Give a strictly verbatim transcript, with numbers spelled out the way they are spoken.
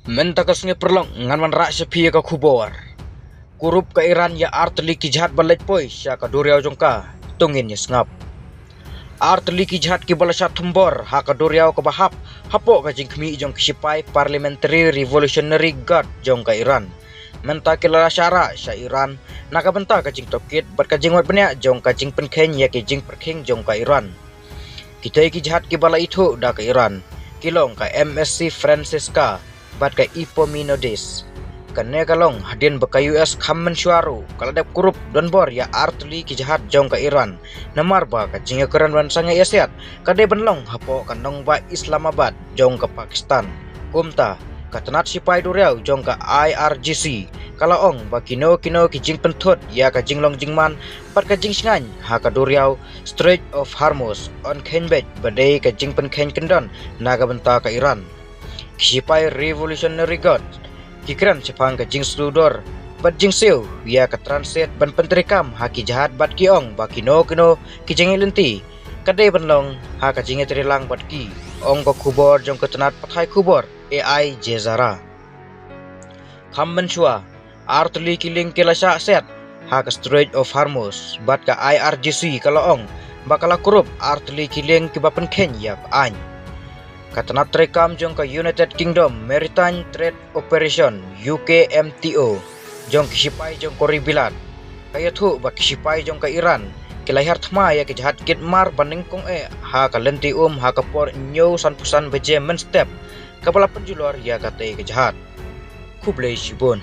Mynta ka sngi paralok ngan wanrah sha phi ïa ka khubor. Kurup ka Iran ïa artylli ki jahaj ba leit poi sha ka duriaw jong ka. To ngin ïa sngap. Artylli ki jahaj kiba la shah thombor ha ka duriaw kaba hap hapoh ka jingkhmih jong ki shipai Parliamentary Revolutionary Guard jong ka Iran. Mynta ki la shah rah sha Iran na ka bynta ka jingtohkit bad ka jingwad bniah jong ka jingpynkheiñ ïa ki jingpyrkhing jong ka Iran. Kitei ki jahaj kiba la ithuh da ka Iran ki long ka M S C Francisca bad ka Epaminondas. Kane ka long hadien ba ka U S kham mynshuwa ruh ka la dep kurup donbor ïa artylli ki jahaj jong ka Iran, namar ba ka jingïakren ban sangeh ïasiat ka dei ban long hapoh ka nongbah Islamabad jong ka Pakistan. Kumta, ka tnat shipai duriaw jong ka I R G C ka la ong ba kino kino ki jingpynthut ïa ka jinglong jingman bad ka jingshngaiñ ha ka duriaw Strait of Hormuz yn kheiñ beit ba dei ka jingpynkheiñ kyndon na ka bynta ka Iran. Ki shipai Revolutionary Guard ki kren shaphang ka jingshlur bad jingsiew ïa ka transit ban pyntreikam ha ki jahaj bad ki ong ba kino kino ki jingïaid lynti ka dei ban long ha ka jingïatreilang bad ki, ong ka khubor jong ka tnat pathai khubor A I Jazeera. Kham mynshuwa, artylli ki lieng ki la shah set ha ka Strait of Hormuz bad ka I R G C ka la ong ba ka la kurup artylli ki lieng kiba pynkheiñ ïa ka aiñ. Ka tnat treikam jong ka United Kingdom Maritime Trade Operation, U K M T O, jong ki shipai jong ka ri Bilat ka ïathuh ba ki shipai jong ka Iran ki la hiar thma ïa ki jahaj kit mar ba nyngkong eh ha ka lynti um ha ka por hynñiew sanphew san baje mynstep, kaba la pynjulor ïa katei ka jahaj. Khublei shibun.